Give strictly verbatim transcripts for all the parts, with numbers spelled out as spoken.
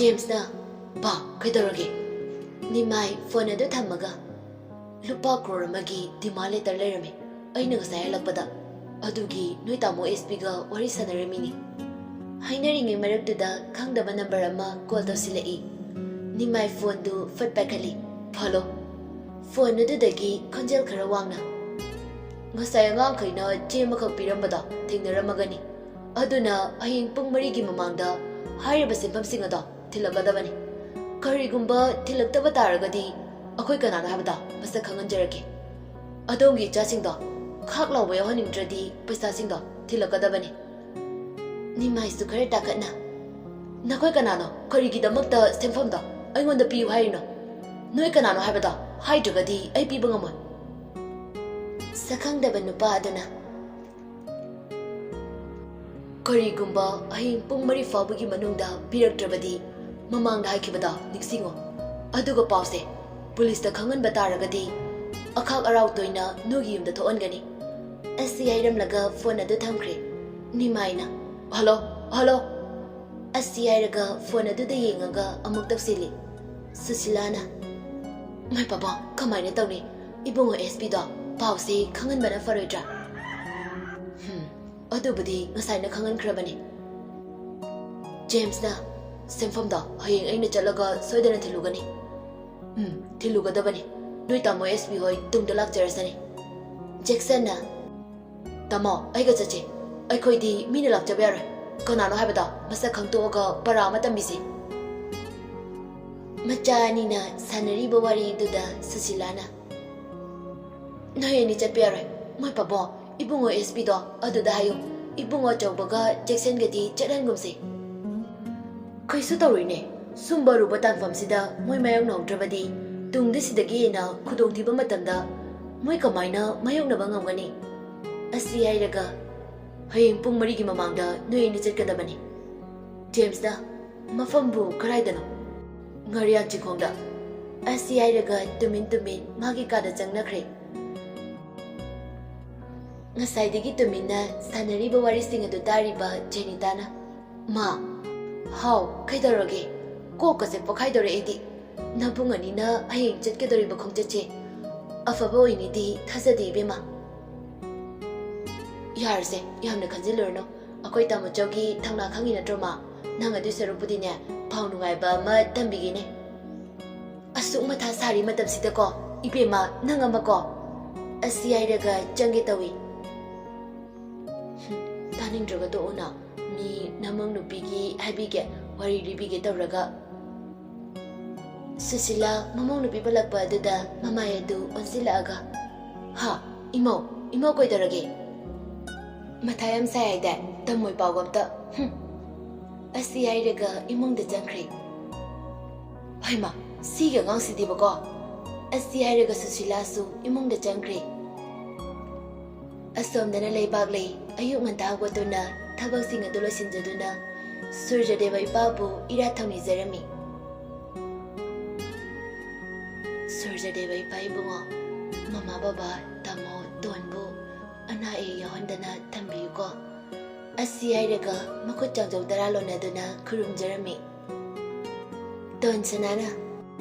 ꯖꯦꯝꯁꯅ, "ꯄꯥ, ꯀꯩꯗꯧꯔꯒꯦ?" ꯅꯤꯃꯥꯏ ꯐꯣꯟ ꯑꯗꯨ ꯊꯝꯃꯒ, "ꯂꯨꯄꯥ ꯀ꯭ꯔꯣꯔ ꯑꯃꯒꯤ ꯗꯤꯃꯥꯟ ꯂꯦꯇꯔ ꯂꯩꯔꯝꯃꯤ ꯑꯩꯅ ꯉꯁꯥꯏ ꯍꯜꯂꯛꯄꯗ꯫ ꯑꯗꯨꯒꯤ ꯅꯣꯏ ꯇꯥꯃꯣ ꯑꯦꯁ ꯄꯤꯒ ꯋꯥꯔꯤ ꯁꯥꯟꯅꯔꯝꯃꯤꯅꯤ꯫" ꯍꯥꯏꯅꯔꯤꯉꯩ ꯃꯔꯛꯇꯨꯗ ꯈꯪꯗꯕ ꯅꯝꯕꯔ ꯑꯃ ꯀꯣꯜ ꯇꯧꯁꯤꯜꯂꯛꯏ꯫ ꯅꯤꯃꯥꯏ ꯐꯣꯟꯗꯨ ꯐꯠ ꯄꯥꯏꯈꯠꯂꯤ꯫ "ꯍꯜꯂꯣ꯫" ꯐꯣꯟ ꯑꯗꯨꯗꯒꯤ ꯈꯣꯟꯖꯦꯜ ꯈꯔ ꯋꯥꯡꯅ, "ꯉꯁꯥꯏ ꯑꯉꯥꯡꯈꯩꯅ ꯆꯦ ꯑꯃꯈꯛ ꯄꯤꯔꯝꯕꯗꯣ ꯊꯦꯡꯅꯔꯝꯃꯒꯅꯤ꯫ ꯑꯗꯨꯅ ꯍꯌꯦꯡ ꯄꯨꯡ ꯃꯔꯤꯒꯤ ꯃꯃꯥꯡꯗ ꯍꯥꯏꯔꯤꯕ ꯁꯦꯟꯐꯝꯁꯤꯡ ꯑꯗꯣ ꯊꯤꯜꯂꯛꯀꯗꯕꯅꯤ꯫ ꯀꯔꯤꯒꯨꯝꯕ ꯊꯤꯜꯂꯛꯇꯕ ꯇꯥꯔꯒꯗꯤ ꯑꯩꯈꯣꯏ ꯀꯅꯥꯅꯣ ꯍꯥꯏꯕꯗꯣ ꯃꯁꯛ ꯈꯪꯍꯟꯖꯔꯛꯀꯦ꯫ ꯑꯗꯣꯝꯒꯤ ꯏꯆꯥꯁꯤꯡꯗꯣ ꯈꯥꯛ ꯂꯥꯎꯕ ꯌꯥꯎꯍꯟꯅꯤꯡꯗ꯭ꯔꯗꯤ ꯄꯩꯁꯥꯁꯤꯡꯗꯣ ꯊꯤꯜꯂꯛꯀꯗꯕꯅꯤ꯫" ꯅꯤꯃꯥꯏꯁꯨ ꯈꯔ ꯇꯥꯈꯠꯅ, "ꯅꯈꯣꯏ ꯀꯅꯥꯅꯣ? ꯀꯔꯤꯒꯤꯗꯃꯛꯇ ꯁꯦꯟꯐꯝꯗꯣ ꯑꯩꯉꯣꯟꯗ ꯄꯤꯌꯨ ꯍꯥꯏꯔꯤꯅꯣ? ꯅꯣꯏ ꯀꯅꯥꯅꯣ ꯍꯥꯏꯕꯗꯣ ꯍꯥꯏꯗ꯭ꯔꯒꯗꯤ ꯑꯩ ꯄꯤꯕ ꯉꯝꯃꯣꯏ꯫" ꯁꯛꯈꯪꯗꯕ ꯅꯨꯄꯥ ꯑꯗꯨꯅ, "ꯀꯔꯤꯒꯨꯝꯕ ꯍꯌꯦꯡ ꯄꯨꯡ ꯃꯔꯤ ꯐꯥꯎꯕꯒꯤ ꯃꯅꯨꯡꯗ ꯄꯤꯔꯛꯇ꯭ꯔꯕꯗꯤ ꯃꯃꯥꯡꯗ ꯍꯥꯏꯈꯤꯕꯗꯣ ꯅꯤꯡꯁꯤꯡꯉꯨ꯫ ꯑꯗꯨꯒ ꯄꯥꯎꯁꯦ ꯄꯨꯂꯤꯁꯇ ꯈꯪꯍꯟꯕ ꯇꯥꯔꯒꯗꯤ ꯑꯈꯥꯛ ꯑꯔꯥꯎ ꯇꯣꯏꯅ ꯅꯣꯏꯒꯤ ꯌꯨꯝꯗ ꯊꯣꯛꯍꯟꯒꯅꯤ꯫" ꯑꯁꯤ ꯍꯥꯏꯔꯝꯂꯒ ꯐꯣꯟ ꯑꯗꯨ ꯊꯝꯈ꯭ꯔꯦ꯫ ꯅꯤꯃꯥꯏꯅ, "ꯍꯜꯂꯣ, ꯍꯜꯂꯣ꯫" ꯑꯁꯤ ꯍꯥꯏꯔꯒ ꯐꯣꯟ ꯑꯗꯨꯗ ꯌꯦꯡꯉꯒ ꯑꯃꯨꯛ ꯇꯧꯁꯤꯜꯂꯤ꯫ ꯁꯨꯁꯤꯂꯥꯅ, "ꯃꯥꯏ ꯄꯥꯕꯣ, ꯀꯃꯥꯏꯅ ꯇꯧꯅꯤ? ꯏꯕꯨꯡꯉꯣ ꯑꯦꯁ ꯄꯤꯗꯣ ꯄꯥꯎꯁꯦ ꯈꯪꯍꯟꯕꯅ ꯐꯔꯣꯏꯗ꯭ꯔꯥ?" "ꯍꯝ, ꯑꯗꯨꯕꯨꯗꯤ ꯉꯁꯥꯏꯅ ꯈꯪꯍꯟꯈ꯭ꯔꯕꯅꯤ꯫" ꯖꯦꯝꯁꯅ, "ꯁꯦꯟꯐꯝꯗꯣ ꯍꯌꯦꯡ ꯑꯩꯅ ꯆꯠꯂꯒ ꯁꯣꯏꯗꯅ ꯊꯤꯜꯂꯨꯒꯅꯤ꯫" "ꯎꯝ, ꯊꯤꯜꯂꯨꯒꯗꯕꯅꯤ꯫ ꯅꯣꯏ ꯇꯥꯃꯣ ꯑꯦꯁ ꯄꯤ ꯍꯣꯏ ꯇꯨꯡꯗ ꯂꯥꯛꯆꯔꯁꯅꯤ꯫" ꯖꯦꯛꯁꯟꯅ, "ꯇꯥꯃꯣ, ꯑꯩꯒ ꯆꯠꯁꯤ꯫ ꯑꯩꯈꯣꯏꯗꯤ ꯃꯤꯅ ꯂꯥꯛꯆꯕ ꯌꯥꯔꯣꯏ꯫ ꯀꯅꯥꯅꯣ ꯍꯥꯏꯕꯗꯣ ꯃꯁꯛ ꯈꯪꯗꯣꯛꯑꯒ ꯄꯔꯥ ꯑꯃ ꯇꯝꯕꯤꯁꯤ꯫" ꯃꯆꯥ ꯑꯅꯤꯅ ꯁꯥꯟꯅꯔꯤꯕ ꯋꯥꯔꯤꯗꯨꯗ ꯁꯨꯁꯤꯂꯥꯅ, "ꯅꯣꯏ ꯑꯅꯤ ꯆꯠꯄ ꯌꯥꯔꯣꯏ꯫ ꯃꯣꯏ ꯄꯥꯕꯣ, ꯏꯕꯨꯡꯉꯣ ꯑꯦꯁ ꯄꯤꯗꯣ ꯑꯗꯨꯗ ꯍꯥꯏꯌꯨ꯫ ꯏꯕꯨꯡꯉꯣ ꯑꯆꯧꯕꯒ ꯖꯦꯛꯁꯟꯒꯗꯤ ꯆꯠꯍꯟꯒꯨꯝꯁꯤ꯫" "ꯀꯩꯁꯨ ꯇꯧꯔꯣꯏꯅꯦ꯫ ꯁꯨꯝꯕ ꯑꯔꯨꯕ ꯇꯥꯟꯐꯝꯁꯤꯗ ꯃꯣꯏ ꯃꯥꯌꯣꯛꯅꯍꯧꯗ꯭ꯔꯕꯗꯤ ꯇꯨꯡꯗ ꯁꯤꯗꯒꯤ ꯍꯦꯟꯅ ꯈꯨꯗꯣꯡꯊꯤꯕ ꯃꯇꯝꯗ ꯃꯣꯏ ꯀꯃꯥꯏꯅ ꯃꯥꯌꯣꯛꯅꯕ ꯉꯝꯒꯅꯤ?" ꯑꯁꯤ ꯍꯥꯏꯔꯒ, "ꯍꯌꯦꯡ ꯄꯨꯡ ꯃꯔꯤꯒꯤ ꯃꯃꯥꯡꯗ ꯅꯣꯏ ꯑꯅꯤ ꯆꯠꯀꯗꯕꯅꯤ꯫" ꯖꯦꯝꯁꯅ, "ꯃꯐꯝꯕꯨ ꯀꯗꯥꯏꯗꯅꯣ?" "ꯉꯥꯔꯤꯌꯥꯟ ꯆꯤꯡꯈꯣꯡꯗ꯫" ꯑꯁꯤ ꯍꯥꯏꯔꯒ ꯇꯨꯃꯤꯟ ꯇꯨꯃꯤꯟ ꯃꯥꯒꯤ ꯀꯥꯗ ꯆꯪꯅꯈ꯭ꯔꯦ꯫ ꯉꯁꯥꯏꯗꯒꯤ ꯇꯨꯃꯤꯟꯅ ꯁꯥꯟꯅꯔꯤꯕ ꯋꯥꯔꯤꯁꯤꯡ ꯑꯗꯨ ꯇꯥꯔꯤꯕ ꯖꯦꯅꯤꯇꯥꯅ, "ꯃꯥ꯫" "ꯍꯥꯎ, ꯀꯩꯗꯧꯔꯒꯦ?" ꯀꯣꯛꯀꯁꯦ ꯄꯣꯛꯈꯥꯏꯗꯧꯔꯦ ꯑꯩꯗꯤ꯫ ꯅꯕꯨꯡ ꯑꯅꯤꯅ ꯍꯌꯦꯡ ꯆꯠꯀꯗꯧꯔꯤꯕ ꯈꯣꯡꯆꯠꯁꯦ ꯑꯐꯕ ꯑꯣꯏꯅꯤꯗꯤ ꯊꯥꯖꯗꯦ ꯏꯕꯦꯝꯃ꯫ ꯌꯥꯔꯁꯦ, ꯌꯥꯝꯅ ꯈꯟꯖꯤꯜꯂꯨꯔꯅꯨ꯫ ꯑꯩꯈꯣꯏ ꯇꯥꯃꯣꯆꯧꯒꯤ ꯊꯧꯅꯥ ꯈꯪꯉꯤ ꯅꯠꯇ꯭ꯔꯣ ꯃꯥ? ꯅꯪ ꯑꯗꯨꯏ ꯁꯔꯨꯛꯄꯨꯗꯤꯅꯦ, ꯄꯥꯎ ꯅꯨꯡꯉꯥꯏꯕ ꯑꯃ ꯇꯝꯕꯤꯒꯦꯅꯦ꯫ ꯑꯁꯨꯛ ꯃꯊꯥ ꯁꯥꯔꯤ ꯃꯇꯝꯁꯤꯗꯀꯣ, ꯏꯕꯦꯝꯃ, ꯅꯪ ꯑꯃꯀꯣ꯫ ꯑꯁꯤ ꯍꯥꯏꯔꯒ ꯆꯪꯒꯦ ꯇꯧꯏ꯫ ꯍꯨꯝ, ꯇꯥꯅꯤꯡꯗ꯭ꯔꯒ ꯇꯣꯛꯎꯅ꯫ ꯃꯤ ꯅꯃꯧ ꯅꯨꯄꯤꯒꯤ ꯍꯥꯏꯕꯤꯒꯦ, ꯋꯥꯔꯤ ꯂꯤꯕꯤꯒꯦ ꯇꯧꯔꯒ꯫ ꯁꯨꯁꯤꯂꯥ ꯃꯃꯧ ꯅꯨꯄꯤ ꯄꯜꯂꯛꯄ ꯑꯗꯨꯗ ꯃꯃꯥꯏ ꯑꯗꯨ ꯑꯣꯟꯁꯤꯜꯂꯛꯑꯒ, "ꯍꯥ? ꯏꯃꯧ? ꯏꯃꯧ ꯀꯩꯗꯧꯔꯒꯦ? ꯃꯊꯥ ꯌꯥꯝ ꯁꯥꯏ ꯍꯥꯏꯗꯥꯏ? ꯇꯝꯃꯣꯏ ꯄꯥꯎꯒ ꯑꯝꯇ꯫ ꯍꯨꯝ!" ꯑꯁꯤ ꯍꯥꯏꯔꯒ ꯏꯃꯨꯡꯗ ꯆꯪꯈ꯭ꯔꯦ꯫ ꯍꯩꯃꯥ, ꯁꯤꯒꯤ ꯑꯉꯥꯡꯁꯤꯗꯤꯕꯀꯣ꯫ ꯑꯁꯤ ꯍꯥꯏꯔꯒ ꯁꯨꯁꯤꯂꯥꯁꯨ ꯏꯃꯨꯡꯗ ꯆꯪꯈ꯭ꯔꯦ꯫ ꯑꯁꯣꯝꯗꯅ ꯂꯩꯕꯥꯛꯂꯩ ꯑꯌꯨꯛ ꯉꯟꯇꯥ ꯍꯧꯒꯠꯇꯨꯅ ꯊꯕꯛꯁꯤꯡ ꯑꯗꯨ ꯂꯣꯏꯁꯤꯟꯖꯗꯨꯅ ꯁꯨꯔꯖꯗꯦꯕ ꯏꯄꯥꯕꯨ ꯏꯔꯥꯠ ꯊꯧꯅꯤꯖꯔꯝꯃꯤ꯫ ꯁꯨꯔꯖꯗꯦꯕ ꯏꯄꯥ ꯏꯕꯨꯡꯉꯣ, ꯃꯃꯥ ꯕꯕꯥ, ꯇꯥꯃꯣ, ꯇꯣꯟꯕꯨ ꯑꯅꯥ ꯑꯌꯦꯛ ꯌꯥꯎꯍꯟꯗꯅ ꯊꯝꯕꯤꯌꯨꯀꯣ꯫ ꯑꯁꯤ ꯍꯥꯏꯔꯒ ꯃꯈꯨꯠ ꯆꯥꯡꯖꯧ ꯇꯔꯥ ꯂꯣꯟꯅꯗꯨꯅ ꯈꯨꯔꯨꯝꯖꯔꯝꯃꯤ꯫ ꯇꯣꯟ ꯁꯅꯥꯅ,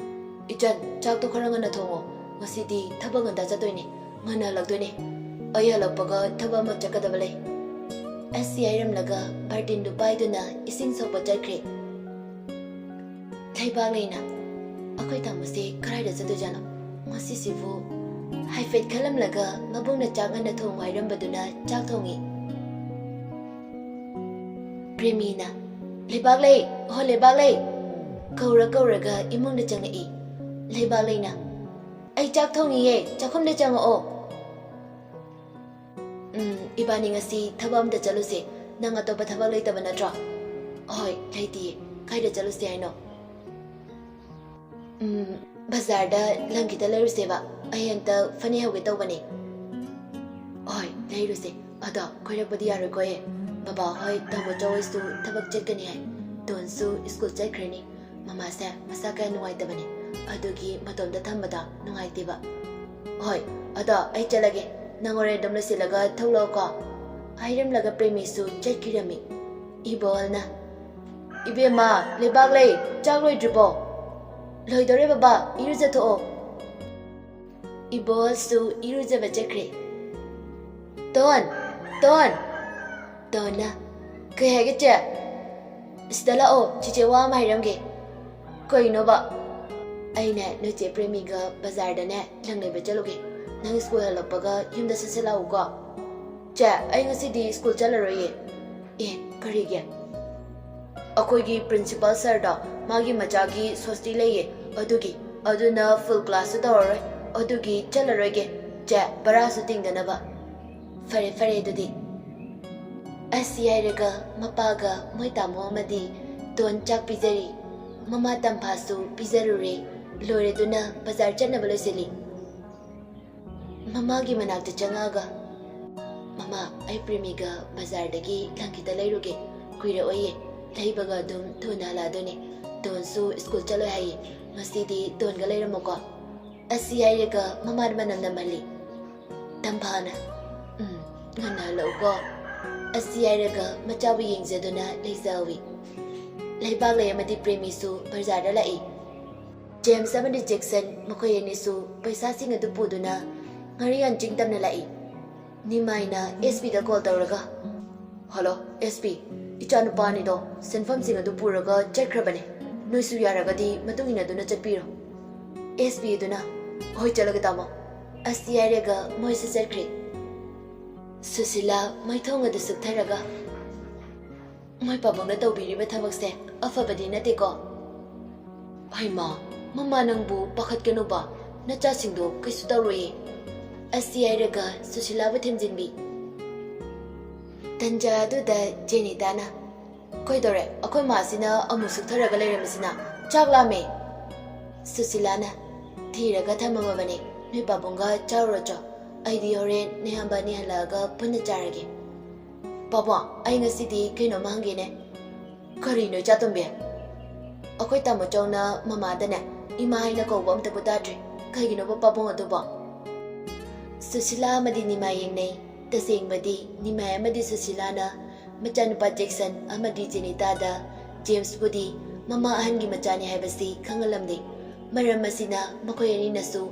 "ꯏꯆꯟ, ꯆꯥꯛꯇꯣ ꯈꯔ ꯉꯟꯅ ꯊꯣꯡꯉꯣ꯫ ꯉꯁꯤꯗꯤ ꯊꯕꯛ ꯉꯟꯇꯥ ꯆꯠꯇꯣꯏꯅꯦ꯫ ꯉꯟꯅ ꯍꯜꯂꯛꯇꯣꯏꯅꯦ꯫ ꯑꯩ ꯍꯜꯂꯛꯄꯒ ꯊꯕꯛ ꯑꯃ ꯆꯠꯀꯗꯕ ꯂꯩ꯫" ꯑꯁꯤ ꯍꯥꯏꯔꯝꯂꯒ ꯕꯥꯔꯇꯤꯟꯗꯨ ꯄꯥꯏꯗꯨꯅ ꯏꯁꯤꯡ ꯁꯣꯛꯄ ꯆꯠꯈ꯭ꯔꯦ꯫ ꯂꯩꯕꯥꯛꯂꯩꯅ, "ꯑꯩꯈꯣꯏ ꯇꯥꯃꯣꯁꯦ ꯀꯗꯥꯏꯗ ꯆꯠꯇꯣꯏꯖꯥꯠꯅꯣ ꯉꯁꯤꯁꯤꯕꯨ?" ꯍꯥꯏꯐꯦꯠ ꯈꯜꯂꯝꯂꯒ ꯃꯕꯨꯡꯅ ꯆꯥꯛ ꯉꯟꯅ ꯊꯣꯡꯉꯨ ꯍꯥꯏꯔꯝꯕꯗꯨꯅ ꯆꯥꯛ ꯊꯣꯡꯉꯤ꯫ ꯄ꯭ꯔꯦꯃꯤꯅ, "ꯂꯩꯕꯥꯛꯂꯩ, ꯍꯣ ꯂꯩꯕꯥꯛꯂꯩ!" ꯀꯧꯔ ꯀꯧꯔꯒ ꯏꯃꯨꯡꯗ ꯆꯪꯉꯛꯏ꯫ ꯂꯩꯕꯥꯛꯂꯩꯅ, "ꯑꯩ ꯆꯥꯛ ꯊꯣꯡꯉꯤꯌꯦ, ꯆꯥꯛꯈꯨꯝꯗ ꯆꯪꯉꯛꯑꯣ꯫" "ꯎꯝ, ꯏꯕꯥꯅꯤ ꯉꯁꯤ ꯊꯕꯛ ꯑꯝꯗ ꯆꯠꯂꯨꯁꯦ꯫ ꯅꯪ ꯑꯇꯣꯞꯄ ꯊꯕꯛ ꯂꯩꯇꯕ ꯅꯠꯇ꯭ꯔꯣ?" "ꯍꯣꯏ, ꯂꯩꯇꯤꯌꯦ꯫ ꯀꯥꯏꯗ ꯆꯠꯂꯨꯁꯦ ꯍꯥꯏꯅꯣ?" "ꯎꯝ, ꯕꯖꯥꯔꯗ ꯂꯪ ꯈꯤꯇ ꯂꯩꯔꯨꯁꯦꯕ꯫ ꯑꯩ ꯍꯟꯇꯛ ꯐꯅꯦꯛ ꯍꯧꯒꯦ ꯇꯧꯕꯅꯦ꯫" "ꯍꯣꯏ, ꯂꯩꯔꯨꯁꯦ꯫ ꯑꯗꯣ ꯀꯣꯏꯔꯛꯄꯗꯤ ꯌꯥꯔꯣꯏꯀꯣ ꯑꯦ꯫ ꯕꯕꯥ ꯍꯣꯏ, ꯇꯥꯃꯣ ꯆꯧ ꯍꯣꯏꯁꯨ ꯊꯕꯛ ꯆꯠꯀꯅꯤ ꯍꯥꯏ꯫ ꯇꯣꯟꯁꯨ ꯁ꯭ꯀꯨꯜ ꯆꯠꯈ꯭ꯔꯅꯤ꯫ ꯃꯃꯥꯁꯦ ꯃꯁꯥ ꯀꯌꯥ ꯅꯨꯡꯉꯥꯏꯇꯕꯅꯦ꯫ ꯑꯗꯨꯒꯤ ꯃꯇꯣꯝꯇ ꯊꯝꯕꯗ ꯅꯨꯡꯉꯥꯏꯇꯦꯕ꯫ ꯍꯣꯏ, ꯑꯗꯣ ꯑꯩ ꯆꯠꯂꯒꯦ꯫ ꯅꯪ ꯍꯣꯔꯦꯟ ꯑꯗꯨꯝ ꯂꯣꯏꯁꯤꯜꯂꯒ ꯊꯣꯛꯂꯛꯑꯣꯀꯣ꯫" ꯍꯥꯏꯔꯝꯂꯒ ꯄ꯭ꯔꯦꯃꯤꯁꯨ ꯆꯠꯈꯤꯔꯝꯃꯤ꯫ ꯏꯕꯣꯜꯅ, ꯏꯕꯦꯝꯃ, ꯂꯩꯕꯥꯛ ꯂꯩ, ꯆꯥꯛ ꯂꯣꯏꯗ꯭ꯔꯤꯕꯣ? ꯂꯣꯏꯗꯧꯔꯦ ꯕꯕꯥ, ꯏꯔꯨꯖꯊꯣꯛꯑꯣ꯫ ꯏꯕꯣꯁꯨ ꯏꯔꯨꯖꯕ ꯆꯠꯈ꯭ꯔꯦ꯫ "ꯇꯣꯟ! ꯇꯣꯟ!" ꯇꯣꯟꯅ, "ꯀꯩ ꯍꯥꯏꯒꯦ ꯆꯦ?" "ꯁꯤꯗ ꯂꯥꯛꯑꯣ, ꯆꯤꯆꯦ ꯋꯥ ꯑꯃ ꯍꯥꯏꯔꯝꯒꯦ꯫" "ꯀꯩꯅꯣꯕ?" "ꯑꯩꯅꯦ ꯅꯣꯏ ꯆꯦ ꯄ꯭ꯔꯦꯃꯤꯒ ꯕꯖꯥꯔꯗꯅꯦ ꯂꯪ ꯂꯩꯕ ꯆꯠꯂꯨꯒꯦ꯫ ꯅꯪ ꯁ꯭ꯀꯨꯜ ꯍꯜꯂꯛꯄꯒ ꯌꯨꯝꯗ ꯁꯠ ꯁꯠ ꯂꯥꯛꯎꯀꯣ꯫" "ꯆꯦ, ꯑꯩ ꯉꯁꯤꯗꯤ ꯁ꯭ꯀꯨꯜ ꯆꯠꯂꯔꯣꯏꯌꯦ꯫" "ꯑꯦ, ꯀꯔꯤꯒꯤ?" "ꯑꯩꯈꯣꯏꯒꯤ ꯄ꯭ꯔꯤꯟꯁꯤꯄꯥꯜ ꯁꯥꯔꯗꯣ ꯃꯥꯒꯤ ꯃꯆꯥꯒꯤ ꯁꯣꯁꯇꯤ ꯂꯩꯌꯦ, ꯑꯗꯨꯒꯤ꯫ ꯑꯗꯨꯅ ꯐꯨꯜ ꯀ꯭ꯂꯥꯁꯁꯨ ꯇꯧꯔꯔꯣꯏ, ꯑꯗꯨꯒꯤ ꯆꯠꯂꯔꯣꯏꯒꯦ ꯆꯦ, ꯚꯔꯥꯁꯨ ꯇꯤꯡꯗꯅꯕ꯫" "ꯐꯔꯦ ꯐꯔꯦ ꯑꯗꯨꯗꯤ꯫" ꯑꯁꯤ ꯍꯥꯏꯔꯒ ꯃꯄꯥꯒ ꯃꯣꯏ ꯇꯥꯃꯣ ꯑꯃꯗꯤ ꯇꯣꯟ ꯆꯥꯛ ꯄꯤꯖꯔꯤ꯫ ꯃꯃꯥ ꯇꯝꯐꯥꯁꯨ ꯄꯤꯖꯔꯨꯔꯦ꯫ ꯂꯣꯏꯔꯗꯨꯅ ꯕꯖꯥꯔ ꯆꯠꯅꯕ ꯂꯣꯏꯁꯤꯜꯂꯤ꯫ ꯃꯃꯥꯒꯤ ꯃꯅꯥꯛꯇ ꯆꯪꯉꯛꯑꯒ, "ꯃꯃꯥ, ꯑꯩ ꯄ꯭ꯔꯦꯃꯤꯒ ꯕꯖꯥꯔꯗꯒꯤ ꯂꯪ ꯈꯤꯇ ꯂꯩꯔꯨꯒꯦ꯫ ꯀꯨꯏꯔꯛꯑꯣꯏꯌꯦ, ꯂꯩꯕꯒ ꯑꯗꯨꯝ ꯊꯨꯅ ꯍꯜꯂꯛꯑꯗꯣꯏꯅꯦ꯫ ꯇꯣꯟꯁꯨ ꯁ꯭ꯀꯨꯜ ꯆꯠꯂꯣꯏ ꯍꯥꯏꯌꯦ, ꯉꯁꯤꯗꯤ ꯇꯣꯟꯒ ꯂꯩꯔꯝꯃꯣꯀꯣ꯫" ꯑꯁꯤ ꯍꯥꯏꯔꯒ ꯃꯃꯥꯗ ꯃꯅꯝ ꯅꯝꯍꯜꯂꯤ꯫ ꯇꯝꯐꯥꯅ, "ꯎꯝ, ꯉꯟꯅ ꯍꯜꯂꯛꯎꯀꯣ꯫" ꯑꯁꯤ ꯍꯥꯏꯔꯒ ꯃꯆꯥꯕꯨ ꯌꯦꯡꯖꯗꯨꯅ ꯂꯩꯖꯍꯧꯏ꯫ ꯂꯩꯕꯥꯛꯂꯩ ꯑꯃꯗꯤ ꯄ꯭ꯔꯦꯃꯤꯁꯨ ꯕꯖꯥꯔꯗ ꯂꯥꯛꯏ꯫ ꯖꯦꯝꯁ ꯑꯃꯗꯤ ꯖꯦꯛꯁꯟ ꯃꯈꯣꯏ ꯑꯅꯤꯁꯨ ꯄꯩꯁꯥꯁꯤꯡ ꯑꯗꯨ ꯄꯨꯗꯨꯅ ꯉꯥꯔꯤꯌꯥꯟ ꯆꯤꯡ ꯇꯝꯅ ꯂꯥꯛꯏ꯫ ꯅꯤꯃꯥꯏꯅ ꯑꯦꯁ ꯄꯤꯗ ꯀꯣꯜ ꯇꯧꯔꯒ, "ꯍꯜꯂꯣ, ꯑꯦꯁ ꯄꯤ, ꯏꯆꯥꯅꯨꯄꯥ ꯑꯅꯤꯗꯣ ꯁꯦꯟꯐꯝꯁꯤꯡ ꯑꯗꯨ ꯄꯨꯔꯒ ꯆꯠꯈ꯭ꯔꯕꯅꯦ꯫ ꯅꯣꯏꯁꯨ ꯌꯥꯔꯒꯗꯤ ꯃꯇꯨꯡ ꯏꯟꯅꯗꯨꯅ ꯆꯠꯄꯤꯔꯣ꯫" ꯑꯦꯁ ꯄꯤ ꯑꯗꯨꯅ, "ꯍꯣꯏ, ꯆꯠꯂꯒꯦ ꯇꯥꯃꯣ꯫" ꯑꯁꯤ ꯍꯥꯏꯔꯒ ꯃꯣꯏꯁꯨ ꯆꯠꯈ꯭ꯔꯦ꯫ ꯁꯨꯁꯤꯂꯥ ꯃꯩꯊꯣꯡ ꯑꯗꯨ ꯁꯨꯛꯊꯔꯒ, "ꯃꯣꯏ ꯄꯥꯕꯨꯡꯅ ꯇꯧꯕꯤꯔꯤꯕ ꯊꯕꯛꯁꯦ ꯑꯐꯕꯗꯤ ꯅꯠꯇꯦꯀꯣ?" "ꯍꯩꯃꯥ, ꯃꯃꯥ ꯅꯪꯕꯨ ꯄꯥꯈꯠꯀꯅꯨꯕ, ꯅꯆꯥꯁꯤꯡꯗꯣ ꯀꯩꯁꯨ ꯇꯧꯔꯣꯏꯌꯦ꯫" ꯑꯁꯤ ꯍꯥꯏꯔꯒ ꯁꯨꯁꯤꯂꯥꯕꯨ ꯊꯦꯝꯖꯤꯟꯕꯤ꯫ ꯇꯟꯖꯥ ꯑꯗꯨꯗ ꯖꯦꯅꯤꯇꯥꯅ, "ꯀꯩꯗꯧꯔꯦ? ꯑꯩꯈꯣꯏ ꯃꯥꯁꯤꯅ ꯑꯃꯨꯛ ꯁꯨꯛꯊꯔꯒ ꯂꯩꯔꯝꯃꯤꯁꯤꯅ? ꯆꯥꯛ ꯂꯥꯝꯃꯦ꯫" ꯁꯨꯁꯤꯂꯥꯅ, "ꯊꯤꯔꯒ ꯊꯝꯃꯝꯃꯕꯅꯦ, ꯅꯣꯏ ꯄꯥꯕꯨꯡꯒ ꯆꯥꯔꯨꯔꯣ ꯆꯣ꯫ ꯑꯩꯗꯤ ꯍꯣꯔꯦꯟ ꯅꯌꯥꯝꯕ ꯑꯅꯤ ꯍꯜꯂꯛꯑꯒ ꯄꯨꯟꯅ ꯆꯥꯔꯒꯦ꯫" "ꯄꯥꯕꯨꯡ, ꯑꯩ ꯉꯁꯤꯗꯤ ꯀꯩꯅꯣꯝꯃ ꯍꯪꯒꯦꯅꯦ꯫" "ꯀꯔꯤꯅꯣ, ꯏꯆꯥꯇꯣꯝꯕꯤ?" "ꯑꯩꯈꯣꯏ ꯇꯥꯃꯣ ꯆꯧꯅ ꯃꯃꯥꯗꯅꯦ ꯏꯃꯥ ꯍꯥꯏꯅ ꯀꯧꯕ ꯑꯝꯇꯕꯨ ꯇꯥꯗ꯭ꯔꯤ꯫ ꯀꯩꯒꯤꯅꯣꯕ ꯄꯥꯕꯨꯡ ꯑꯗꯨꯕꯣ?" ꯁꯨꯁꯤꯂꯥ ꯑꯃꯗꯤ ꯅꯤꯃꯥꯏ ꯌꯦꯡꯅꯩ꯫ ꯇꯁꯦꯡꯕꯗꯤ ꯅꯤꯃꯥꯏ ꯑꯃꯗꯤ ꯁꯨꯁꯤꯂꯥꯅ ꯃꯆꯥꯅꯨꯄꯥ ꯖꯦꯛꯁꯟ ꯑꯃꯗꯤ ꯖꯦꯅꯤꯇꯥꯗ ꯖꯦꯝꯁꯄꯨꯗꯤ ꯃꯃꯥ ꯑꯍꯟꯒꯤ ꯃꯆꯥꯅꯤ ꯍꯥꯏꯕꯁꯤ ꯈꯪꯍꯜꯂꯝꯗꯦ꯫ ꯃꯔꯝ ꯑꯁꯤꯅ ꯃꯈꯣꯏ ꯑꯅꯤꯅꯁꯨ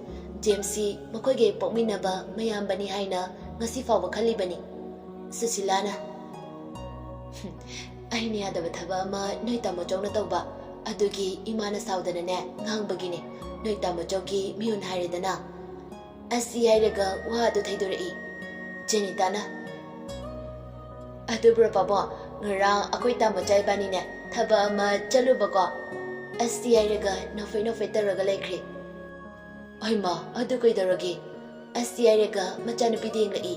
ꯖꯦꯝꯁꯁꯤ ꯃꯈꯣꯏꯒꯤ ꯄꯣꯛꯃꯤꯟꯅꯕ ꯃꯌꯥꯝꯕꯅꯤ ꯍꯥꯏꯅ ꯉꯁꯤ ꯐꯥꯎꯕ ꯈꯜꯂꯤꯕꯅꯤ꯫ ꯁꯨꯁꯤꯂꯥꯅ, "ꯍꯨꯝ, ꯑꯩꯅ ꯌꯥꯗꯕ ꯊꯕꯛ ꯑꯃ ꯅꯣꯏ ꯇꯥꯃꯣ ꯆꯧꯅ ꯇꯧꯕ, ꯑꯗꯨꯒꯤ ꯏꯃꯥꯅ ꯁꯥꯎꯗꯅꯅꯦ ꯉꯥꯡꯕꯒꯤꯅꯦ꯫ ꯅꯣꯏ ꯇꯥꯃꯣ ꯆꯧꯒꯤ ꯃꯤꯍꯨꯟ ꯍꯥꯏꯔꯦꯗꯅ꯫" ꯑꯁꯤ ꯍꯥꯏꯔꯒ ꯋꯥ ꯑꯗꯨ ꯊꯩꯗꯣꯔꯛꯏ꯫ ꯖꯦꯅꯤꯇꯥꯅ, "ꯑꯗꯨꯕꯨꯔꯣ ꯄꯥꯕꯣ, ꯉꯔꯥꯡ ꯑꯩꯈꯣꯏ ꯇꯥꯃꯣ ꯆꯥ ꯏꯕꯥꯅꯤꯅꯦ ꯊꯕꯛ ꯑꯃ ꯆꯠꯂꯨꯕꯀꯣ꯫" ꯑꯁꯤ ꯍꯥꯏꯔꯒ ꯅꯣꯛꯐꯦꯠ ꯅꯣꯛꯐꯦꯠ ꯇꯧꯔꯒ ꯂꯩꯈ꯭ꯔꯦ꯫ "ꯍꯩꯃꯥ, ꯑꯗꯨ ꯀꯩꯗꯧꯔꯒꯦ?" ꯑꯁꯤ ꯍꯥꯏꯔꯒ ꯃꯆꯥꯅꯨꯄꯤꯗ ꯌꯦꯡꯂꯛꯏ꯫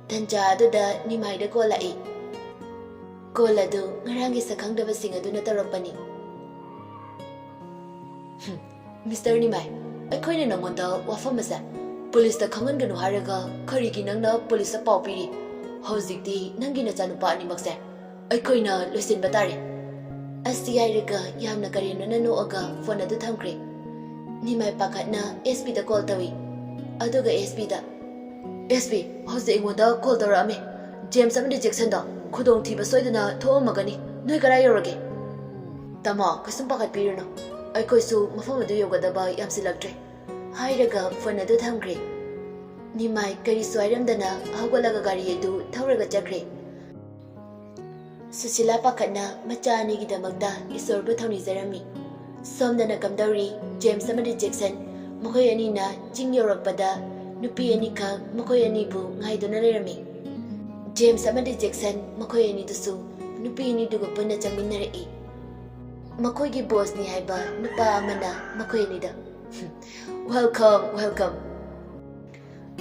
ꯇꯟꯖꯥ ꯑꯗꯨꯗ ꯅꯤꯃꯥꯏꯗ ꯀꯣꯜ ꯂꯥꯛꯏ꯫ ꯀꯣꯜ ꯑꯗꯨ ꯉꯔꯥꯡꯒꯤ ꯁꯛꯈꯪꯗꯕꯁꯤꯡ ꯑꯗꯨꯅ ꯇꯧꯔꯛꯄꯅꯤ꯫ "ꯍꯨꯝ, ꯃꯤꯁꯇꯔ ꯅꯤꯃꯥꯏ, ꯑꯩꯈꯣꯏꯅ ꯅꯉꯣꯟꯗ ꯋꯥꯐꯝ ꯑꯁꯦ ꯄꯨꯂꯤꯁꯇ ꯈꯪꯍꯟꯒꯅꯨ ꯍꯥꯏꯔꯒ ꯀꯔꯤꯒꯤ ꯅꯪꯅ ꯄꯨꯂꯤꯁꯇ ꯄꯥꯎ ꯄꯤꯔꯤ? ꯍꯧꯖꯤꯛꯇꯤ ꯅꯪꯒꯤ ꯅꯆꯥꯅꯨꯄꯥ ꯑꯅꯤꯃꯛꯁꯦ ꯑꯩꯈꯣꯏꯅ ꯂꯣꯏꯁꯤꯟꯕ ꯇꯥꯔꯦ꯫" ꯑꯁꯤ ꯍꯥꯏꯔꯒ ꯌꯥꯝꯅ ꯀꯔꯦꯝꯅꯅ ꯅꯣꯛꯑꯒ ꯐꯣꯟ ꯑꯗꯨ ꯊꯝꯈ꯭ꯔꯦ꯫ ꯅꯤꯃꯥꯏ ꯄꯥꯈꯠꯅ ꯑꯦꯁ ꯄꯤꯗ ꯀꯣꯜ ꯇꯧꯏ꯫ ꯑꯗꯨꯒ ꯑꯦꯁ ꯄꯤꯗ, "ꯑꯦꯁ ꯄꯤ, ꯍꯧꯖꯤꯛ ꯑꯩꯉꯣꯟꯗ ꯀꯣꯜ ꯇꯧꯔꯛꯑꯝꯃꯤ꯫ ꯖꯦꯝꯁ ꯑꯃꯗꯤ ꯖꯦꯛꯁꯟꯗꯣ ꯈꯨꯗꯣꯡꯊꯤꯕ ꯁꯣꯏꯗꯅ ꯊꯣꯛꯑꯝꯃꯒꯅꯤ꯫ ꯅꯣꯏ ꯀꯗꯥꯏ ꯌꯧꯔꯒꯦ?" "ꯇꯥꯃꯣ, ꯀꯩꯁꯨꯝ ꯄꯥꯈꯠꯄꯤꯔꯨꯅꯨ꯫ ꯑꯩꯈꯣꯏꯁꯨ ꯃꯐꯝ ꯑꯗꯨ ꯌꯧꯒꯗꯕ ꯌꯥꯝꯁꯤꯜꯂꯛꯇ꯭ꯔꯦ꯫" ꯍꯥꯏꯔꯒ ꯐꯣꯟ ꯑꯗꯨ ꯊꯝꯈ꯭ꯔꯦ꯫ ꯅꯤꯃꯥꯏ ꯀꯔꯤꯁꯨ ꯍꯥꯏꯔꯝꯗꯅ ꯍꯧꯒꯠꯂꯒ ꯒꯥꯔꯤ ꯑꯗꯨ ꯊꯧꯔꯒ ꯆꯠꯈ꯭ꯔꯦ꯫ ꯁꯨꯁꯤꯂꯥ ꯄꯥꯈꯠꯅ ꯃꯆꯥ ꯑꯅꯤꯒꯤꯗꯃꯛꯇ ꯏꯁꯣꯔꯕꯨ ꯊꯧꯅꯤꯖꯔꯝꯃꯤ꯫ ꯁꯣꯝꯗꯅ ꯀꯝꯗꯧꯔꯤ, ꯖꯦꯝꯁ ꯑꯃꯗꯤ ꯖꯦꯛꯁꯟ ꯃꯈꯣꯏ ꯑꯅꯤꯅ ꯆꯤꯡ ꯌꯧꯔꯛꯄꯗ ꯅꯨꯄꯤ ꯑꯅꯤꯈꯛ ꯃꯈꯣꯏ ꯑꯅꯤꯕꯨ ꯉꯥꯏꯗꯨꯅ ꯂꯩꯔꯝꯃꯤ꯫ ꯖꯦꯝꯁ ꯑꯃꯗꯤ ꯖꯦꯛꯁꯟ ꯃꯈꯣꯏ ꯑꯅꯤꯗꯨꯁꯨ ꯅꯨꯄꯤ ꯑꯅꯤꯗꯨꯒ ꯄꯨꯟꯅ ꯆꯪꯃꯤꯟꯅꯔꯛꯏ꯫ ꯃꯈꯣꯏꯒꯤ ꯕꯣꯁꯅꯤ ꯍꯥꯏꯕ ꯅꯨꯄꯥ ꯑꯃꯅ ꯃꯈꯣꯏ ꯑꯅꯤꯗ, "Welcome, welcome."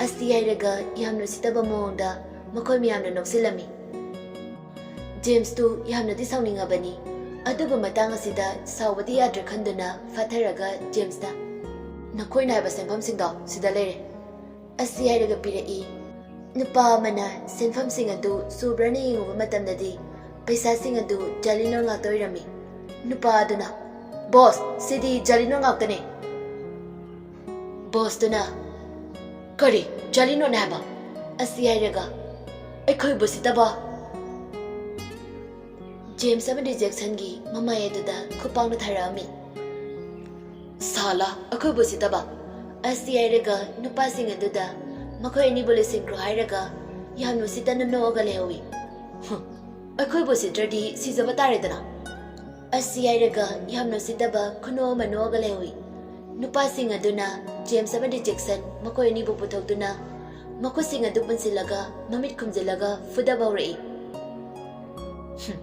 ꯑꯁꯤ ꯍꯥꯏꯔꯒ ꯌꯥꯝꯅ ꯎꯁꯤꯠꯇꯕ ꯃꯑꯣꯡꯗ ꯃꯈꯣꯏ ꯃꯌꯥꯝꯅ ꯅꯣꯛꯁꯤꯜꯂꯝꯃꯤ꯫ ꯖꯦꯝꯁꯇꯨ ꯌꯥꯝꯅꯗꯤ ꯁꯥꯎꯅꯤꯡꯉꯕꯅꯤ, ꯑꯗꯨꯕꯨ ꯃꯇꯥꯡ ꯑꯁꯤꯗ ꯁꯥꯎꯕꯗꯤ ꯌꯥꯗ꯭ꯔꯦ ꯈꯟꯗꯨꯅ ꯐꯥꯊꯔꯒ ꯖꯦꯝꯁꯅ, "ꯅꯈꯣꯏꯅ ꯍꯥꯏꯕ ꯁꯦꯟꯐꯝꯁꯤꯡꯗꯣ ꯁꯤꯗ ꯂꯩꯔꯦ꯫" ꯑꯁꯤ ꯍꯥꯏꯔꯒ ꯄꯤꯔꯛꯏ꯫ ꯅꯨꯄꯥ ꯑꯃꯅ ꯁꯦꯟꯐꯝꯁꯤꯡ ꯑꯗꯨ ꯁꯨꯕ꯭ꯔꯅ ꯌꯦꯡꯉꯨꯕ ꯃꯇꯝꯗꯗꯤ ꯄꯩꯁꯥꯁꯤꯡ ꯑꯗꯨ ꯖꯥꯂꯤ ꯅꯣꯠ ꯉꯥꯛꯇ ꯑꯣꯏꯔꯝꯃꯤ꯫ ꯅꯨꯄꯥ ꯑꯗꯨꯅ, "ꯕꯣꯁ, ꯁꯤꯗꯤ ꯖꯥꯂꯤ ꯅꯣꯠ ꯉꯥꯛꯇꯅꯦ꯫" ꯕꯣꯁꯇꯨꯅ, "ꯀꯔꯤ? ꯖꯥꯂꯤ ꯅꯣꯠꯅꯦ ꯍꯥꯏꯕ?" ꯑꯁꯤ ꯍꯥꯏꯔꯒ, "ꯑꯩꯈꯣꯏꯕꯨ ꯎꯁꯤꯠꯇꯕ!" ꯖꯦꯝꯁ ꯑꯃꯗꯤ ꯖꯦꯛꯁꯟꯒꯤ ꯃꯃꯥꯏ ꯑꯗꯨꯗ ꯈꯨꯄꯥꯛꯅ ꯊꯥꯔꯛꯑꯝꯃꯤ꯫ "ꯁꯥꯂꯥ, ꯑꯩꯈꯣꯏꯕꯨ ꯎꯁꯤꯠꯇꯕ!" ꯑꯁꯤ ꯍꯥꯏꯔꯒ ꯅꯨꯄꯥꯁꯤꯡ ꯑꯗꯨꯗ ꯃꯈꯣꯏ ꯑꯅꯤꯕꯨ ꯂꯣꯏꯁꯤꯟꯈ꯭ꯔꯣ ꯍꯥꯏꯔꯒ ꯌꯥꯝꯅ ꯎꯁꯤꯠꯇꯅ ꯅꯣꯛꯑꯒ ꯂꯩꯍꯧꯏ꯫ "ꯍꯨꯝ, ꯑꯩꯈꯣꯏꯕꯨ ꯎꯁꯤꯠꯇ꯭ꯔꯗꯤ ꯁꯤꯖꯕ ꯇꯥꯔꯦꯗꯅ!" ꯑꯁꯤ ꯍꯥꯏꯔꯒ ꯌꯥꯝꯅ ꯎꯁꯤꯠꯇꯕ ꯈꯨꯅꯣꯛ ꯑꯃ ꯅꯣꯛꯑꯒ ꯂꯩꯍꯧꯏ꯫ ꯅꯨꯄꯥꯁꯤꯡ ꯑꯗꯨꯅ ꯖꯦꯝꯁ ꯑꯃꯗꯤ ꯖꯦꯛꯁꯟ ꯃꯈꯣꯏ ꯑꯅꯤꯕꯨ ꯄꯨꯊꯣꯛꯇꯨꯅ ꯃꯈꯨꯠꯁꯤꯡ ꯑꯗꯨ ꯄꯨꯟꯁꯤꯜꯂꯒ ꯃꯃꯤꯠ ꯈꯨꯝꯖꯤꯜꯂꯒ ꯐꯨꯗꯕ ꯍꯧꯔꯛꯏ꯫ "ꯍꯨꯝ,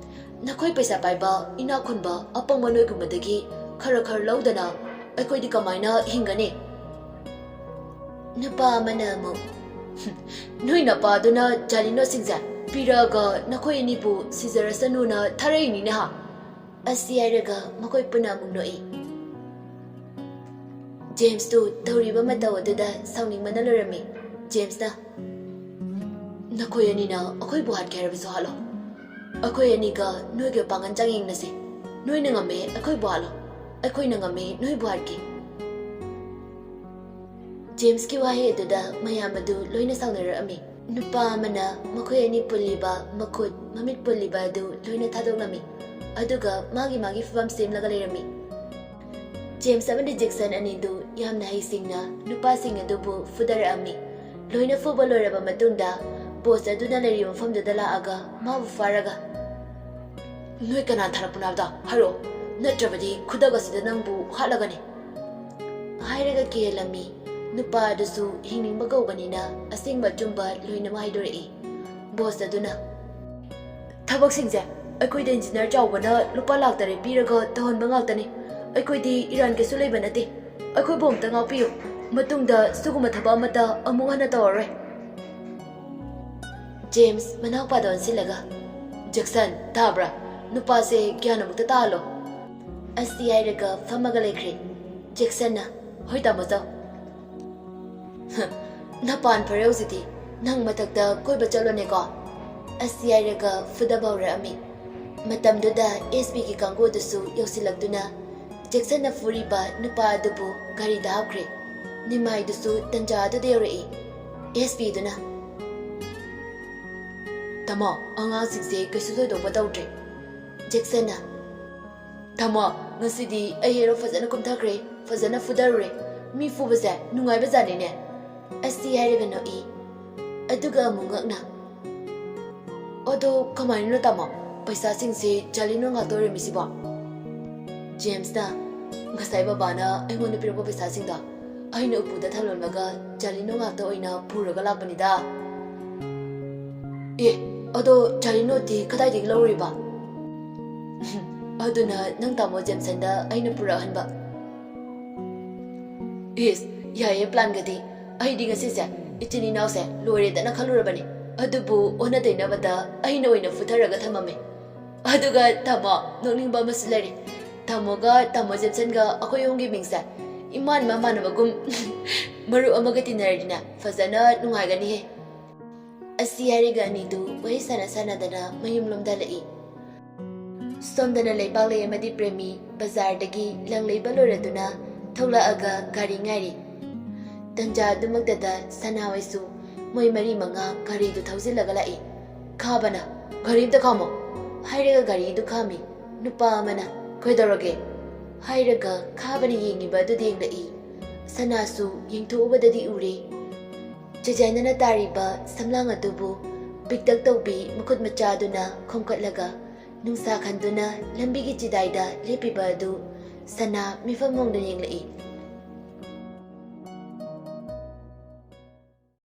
ꯅꯈꯣꯏ ꯄꯩꯁꯥ ꯄꯥꯏꯕ, ꯏꯅꯥꯛ ꯈꯨꯟꯕ, ꯑꯄꯪꯕ ꯅꯣꯏꯒꯨꯝꯕꯗꯒꯤ ꯈꯔ ꯈꯔ ꯂꯧꯗꯅ ꯑꯩꯈꯣꯏꯗꯤ ꯀꯃꯥꯏꯅ ꯍꯤꯡꯒꯅꯤ?" ꯅꯨꯄꯥ ꯑꯃꯅ ꯑꯃꯨꯛ, "ꯍꯨꯝ, ꯅꯣꯏ ꯅꯄꯥꯗꯨꯅ ꯖꯥꯂꯤꯅꯣꯁꯤꯡꯁꯦ ꯄꯤꯔꯛꯑꯒ ꯅꯈꯣꯏ ꯑꯅꯤꯕꯨ ꯁꯤꯖꯔꯁꯅꯨꯅ ꯊꯥꯔꯛꯏꯅꯤꯅꯦ ꯍꯥ?" ꯑꯁꯤ ꯍꯥꯏꯔꯒ ꯃꯈꯣꯏ ꯄꯨꯟꯅ ꯑꯃꯨꯛ ꯅꯣꯛꯏ꯫ ꯖꯦꯝꯁꯇꯨ ꯇꯧꯔꯤꯕ ꯃꯇꯧ ꯑꯗꯨꯗ ꯁꯥꯎꯅꯤꯡꯕꯅ ꯂꯣꯏꯔꯝꯃꯤ꯫ ꯖꯦꯝꯁꯅ, "ꯅꯈꯣꯏ ꯑꯅꯤꯅ ꯑꯩꯈꯣꯏꯕꯨ ꯍꯥꯠꯀꯦ ꯍꯥꯏꯔꯕꯁꯨ ꯍꯥꯠꯂꯣ꯫ ꯑꯩꯈꯣꯏ ꯑꯅꯤꯒ ꯅꯣꯏꯒ ꯄꯥꯡꯒꯜ ꯆꯥꯡꯌꯦꯡꯅꯁꯤ꯫ ꯅꯣꯏꯅ ꯉꯝꯃꯦ, ꯑꯩꯈꯣꯏꯕꯨ ꯍꯥꯠꯂꯣ꯫ ꯑꯩꯈꯣꯏꯅ ꯉꯝꯃꯦ, ꯅꯣꯏꯕꯨ ꯍꯥꯠꯀꯦ꯫" ꯖꯦꯝꯁꯀꯤ ꯋꯥꯍꯩ ꯑꯗꯨꯗ ꯃꯌꯥꯝ ꯑꯗꯨ ꯂꯣꯏꯅ ꯁꯥꯎꯅꯔꯛꯑꯝꯃꯤ꯫ ꯅꯨꯄꯥ ꯑꯃꯅ ꯃꯈꯣꯏ ꯑꯅꯤ ꯄꯨꯜꯂꯤꯕ ꯃꯈꯨꯠ, ꯃꯃꯤꯠ ꯄꯨꯜꯂꯤꯕ ꯑꯗꯨ ꯂꯣꯏꯅ ꯊꯥꯗꯣꯛꯂꯝꯃꯤ, ꯑꯗꯨꯒ ꯃꯥꯒꯤ ꯃꯥꯒꯤ ꯐꯤꯕꯝ ꯁꯦꯝꯂꯒ ꯂꯩꯔꯝꯃꯤ꯫ ꯖꯦꯝꯁ ꯑꯃꯗꯤ ꯖꯦꯛꯁꯟ ꯑꯅꯤꯗꯨ ꯌꯥꯝꯅ ꯍꯩꯁꯤꯡꯅ ꯅꯨꯄꯥꯁꯤꯡ ꯑꯗꯨꯕꯨ ꯐꯨꯗꯔꯛꯑꯝꯃꯤ꯫ ꯂꯣꯏꯅ ꯐꯨꯕ ꯂꯣꯏꯔꯕ ꯃꯇꯨꯡꯗ ꯕꯣꯁ ꯑꯗꯨꯅ ꯂꯩꯔꯤꯕ ꯃꯐꯝꯗꯨꯗ ꯂꯥꯛꯑꯒ ꯃꯥꯕꯨ ꯐꯥꯔꯒ, "ꯅꯣꯏ ꯀꯅꯥ ꯊꯥꯔꯛꯄꯅꯣ ꯍꯥꯏꯕꯗꯣ ꯍꯥꯏꯔꯛꯑꯣ, ꯅꯠꯇ꯭ꯔꯕꯗꯤ ꯈꯨꯗꯛ ꯑꯁꯤꯗ ꯅꯪꯕꯨ ꯍꯥꯠꯂꯒꯅꯤ!" ꯍꯥꯏꯔꯒ ꯀꯤꯍꯜꯂꯝꯃꯤ꯫ ꯅꯨꯄꯥ ꯑꯗꯨꯁꯨ ꯍꯤꯡꯅꯤꯡꯕ ꯀꯧꯕꯅꯤꯅ ꯑꯁꯦꯡꯕ ꯑꯆꯨꯝꯕ ꯂꯣꯏꯅꯃꯛ ꯍꯥꯏꯗꯣꯔꯛꯏ꯫ ꯕꯣꯁ ꯑꯗꯨꯅ, "ꯊꯕꯛꯁꯤꯡꯁꯦ ꯑꯩꯈꯣꯏꯗ ꯏꯟꯖꯤꯅꯤꯌꯔ ꯆꯥꯎꯕꯅ ꯂꯨꯄꯥ ꯂꯥꯛ ꯇꯔꯦꯠ ꯄꯤꯔꯒ ꯇꯧꯍꯟꯕ ꯉꯥꯛꯇꯅꯤ꯫ ꯑꯩꯈꯣꯏꯗꯤ ꯏꯔꯥꯟ ꯀꯩꯁꯨ ꯂꯩꯕ ꯅꯠꯇꯦ꯫ ꯑꯩꯈꯣꯏꯕꯨ ꯑꯝꯇ ꯉꯥꯛꯄꯤꯌꯨ꯫ ꯃꯇꯨꯡꯗ ꯁꯤꯒꯨꯝꯕ ꯊꯕꯛ ꯑꯃꯠꯇ ꯑꯃꯨꯛ ꯍꯟꯅ ꯇꯧꯔꯔꯣꯏ꯫" ꯖꯦꯝꯁ ꯃꯅꯥꯎꯄꯥꯗ ꯑꯣꯟꯁꯤꯜꯂꯒ, "ꯖꯦꯛꯁꯟ, ꯇꯥꯕ꯭ꯔꯥ? ꯅꯨꯄꯥꯁꯦ ꯒ꯭ꯌꯥꯟ ꯑꯃꯨꯛꯇ ꯇꯥꯍꯜꯂꯣ꯫" ꯑꯁꯤ ꯍꯥꯏꯔꯒ ꯐꯝꯃꯒ ꯂꯩꯈ꯭ꯔꯦ꯫ ꯖꯦꯛꯁꯟꯅ, "ꯍꯣꯏ ꯇꯥꯃꯣ, ꯆꯥꯎ꯫" "ꯍ, ꯅꯄꯥꯟ ꯐꯔꯦ ꯍꯧꯖꯤꯛꯇꯤ꯫ ꯅꯪ ꯃꯊꯛꯇ ꯀꯣꯏꯕ ꯆꯠꯂꯣꯅꯦꯀꯣ꯫" ꯑꯁꯤ ꯍꯥꯏꯔꯒ ꯐꯨꯗꯕ ꯍꯧꯔꯛꯑꯝꯃꯤ꯫ ꯃꯇꯝꯗꯨꯗ ꯑꯦꯁ ꯄꯤꯒꯤ ꯀꯥꯡꯕꯨ ꯑꯗꯨꯁꯨ ꯌꯧꯁꯤꯜꯂꯛꯇꯨꯅ ꯖꯦꯛꯁꯟꯅ ꯐꯨꯔꯤꯕ ꯅꯨꯄꯥ ꯑꯗꯨꯕꯨ ꯒꯥꯔꯤꯗ ꯍꯥꯞꯈ꯭ꯔꯦ꯫ ꯅꯤꯃꯥꯏꯗꯨꯁꯨ ꯇꯟꯖꯥ ꯑꯗꯨꯗ ꯌꯧꯔꯛꯏ꯫ ꯑꯦꯁ ꯄꯤꯗꯨꯅ, "ꯇꯥꯃꯣ, ꯑꯉꯥꯡꯁꯤꯡꯁꯦ ꯀꯩꯁꯨ ꯊꯣꯏꯗꯣꯛꯄ ꯇꯧꯗ꯭ꯔꯦ꯫ ꯖꯦꯛꯁꯟꯅ, "ꯇꯥꯃꯣ, ꯉꯁꯤꯗꯤ ꯑꯩ ꯍꯦꯔꯣ ꯐꯖꯅ ꯀꯨꯝꯊꯈ꯭ꯔꯦ, ꯐꯖꯅ ꯐꯨꯗꯔꯨꯔꯦ꯫ ꯃꯤ ꯐꯨꯕꯁꯦ ꯅꯨꯡꯉꯥꯏꯕ ꯖꯥꯠꯅꯤꯅꯦ"꯫ ꯑꯁꯤ ꯍꯥꯏꯔꯒ ꯅꯣꯛꯏ꯫ ꯑꯗꯨꯒ ꯑꯃꯨꯛ ꯉꯛꯅ, "ꯑꯗꯣ ꯀꯃꯥꯏꯅꯅꯣ ꯇꯥꯃꯣ, ꯄꯩꯁꯥꯁꯤꯡꯁꯦ ꯖꯥꯂꯤꯅꯣ ꯉꯥꯛꯇ ꯑꯣꯏꯔꯝꯃꯤꯁꯤꯕꯣ?" ꯖꯦꯝꯁꯅ, "ꯉꯁꯥꯏ ꯕꯕꯥꯅ ꯑꯩꯉꯣꯟꯗ ꯄꯤꯔꯛꯄ ꯄꯩꯁꯥꯁꯤꯡꯗꯣ ꯑꯩꯅ ꯎꯄꯨꯗ ꯊꯝꯂꯝꯂꯒ ꯖꯥꯂꯤꯅꯣ ꯉꯥꯛꯇ ꯑꯣꯏꯅ ꯄꯨꯔꯒ ꯂꯥꯛꯄꯅꯤꯗ"꯫ "ꯑꯦ, ꯑꯗꯣ ꯖꯥꯂꯤꯅꯣꯗꯤ ꯀꯗꯥꯏꯗꯒꯤ ꯂꯧꯔꯨꯔꯤꯕ?" "ꯑꯗꯨꯅ ꯅꯪ ꯇꯥꯃꯣ ꯖꯦꯝꯁꯟꯗ ꯑꯩꯅ ꯄꯨꯔꯛꯍꯟꯕ"꯫ "ꯏꯁ, ꯌꯥꯏꯌꯦ ꯄ꯭ꯂꯥꯟꯒꯗꯤ꯫ ꯑꯩꯗꯤ ꯉꯁꯤꯁꯦ ꯏꯆꯤꯟ ꯏꯅꯥꯎꯁꯦ ꯂꯣꯏꯔꯦꯗꯅ ꯈꯜꯂꯨꯔꯕꯅꯤ, ꯑꯗꯨꯕꯨ ꯑꯣꯟꯅ ꯇꯩꯅꯕꯗ ꯑꯩꯅ ꯑꯣꯏꯅ ꯐꯨꯊꯔꯒ ꯊꯝꯃꯝꯃꯦ꯫ ꯑꯗꯨꯒ ꯇꯥꯃꯣ, ꯅꯣꯛꯅꯤꯡꯕ ꯑꯃꯁꯨ ꯂꯩꯔꯤ꯫ ꯇꯥꯃꯣꯒ ꯇꯥꯃꯣ ꯖꯦꯝꯁꯟꯒ ꯑꯩꯈꯣꯏ ꯑꯍꯨꯝꯒꯤ ꯃꯤꯡꯁꯦ ꯏꯃꯥꯟ ꯏꯃꯥꯟ ꯃꯥꯟꯅꯕꯒꯨꯝ ꯃꯔꯨꯞ ꯑꯃꯒ ꯇꯤꯟꯅꯔꯗꯤꯅꯦ ꯐꯖꯅ ꯅꯨꯡꯉꯥꯏꯒꯅꯤꯍꯦ"꯫ ꯑꯁꯤ ꯍꯥꯏꯔꯒ ꯑꯅꯤꯗꯨ ꯋꯥꯔꯤ ꯁꯥꯟꯅ ꯁꯥꯟꯅꯗꯅ ꯃꯌꯨꯝꯂꯣꯝꯗ ꯍꯜꯂꯛꯏ꯫ ꯁꯣꯝꯗꯅ ꯂꯩꯄꯥꯛꯂꯩ ꯑꯃꯗꯤ ꯄ꯭ꯔꯦꯃꯤ ꯕꯖꯥꯔꯗꯒꯤ ꯂꯪ ꯂꯩꯕ ꯂꯣꯏꯔꯗꯨꯅ ꯊꯣꯛꯂꯛꯑꯒ ꯒꯥꯔꯤ ꯉꯥꯏꯔꯤ꯫ ꯇꯟꯖꯥ ꯑꯗꯨꯃꯛꯇꯗ ꯁꯅꯥꯍꯣꯏꯁꯨ ꯃꯣꯏ ꯃꯔꯤ ꯃꯉꯥ ꯒꯥꯔꯤꯗꯨ ꯊꯧꯖꯤꯜꯂꯒ ꯂꯥꯛꯏ꯫ "ꯈꯥꯕꯅ, ꯒꯥꯔꯤ ꯑꯝꯇ ꯈꯥꯝꯃꯣ" ꯍꯥꯏꯔꯒ ꯒꯥꯔꯤꯗꯨ ꯈꯥꯝꯃꯤ꯫ ꯅꯨꯄꯥ ꯑꯃꯅ, "ꯀꯩꯗꯧꯔꯒꯦ?" ꯍꯥꯏꯔꯒ ꯈꯥꯕꯅ ꯌꯦꯡꯉꯤꯕ ꯑꯗꯨꯗ ꯌꯦꯡꯂꯛꯏ꯫ ꯁꯅꯥꯁꯨ ꯌꯦꯡꯊꯣꯛꯎꯕꯗꯗꯤ ꯎꯔꯦ꯫ ꯆꯦꯖꯥꯏꯅꯅ ꯇꯥꯔꯤꯕ ꯁꯝꯂꯥꯡ ꯑꯗꯨꯕꯨ ꯄꯤꯛꯇꯛ ꯇꯧꯕꯤ ꯃꯈꯨꯠ ꯃꯆꯥꯗꯨꯅ ꯈꯣꯝꯀꯠꯂꯒ ꯅꯨꯡꯁꯥ ꯈꯟꯗꯨꯅ ꯂꯝꯕꯤꯒꯤ ꯆꯤꯗꯥꯏꯗ ꯂꯦꯞꯄꯤꯕ ꯑꯗꯨ ꯁꯅꯥ ꯃꯤꯐꯝ ꯍꯣꯡꯗꯨꯅ ꯌꯦꯡꯂꯛꯏ꯫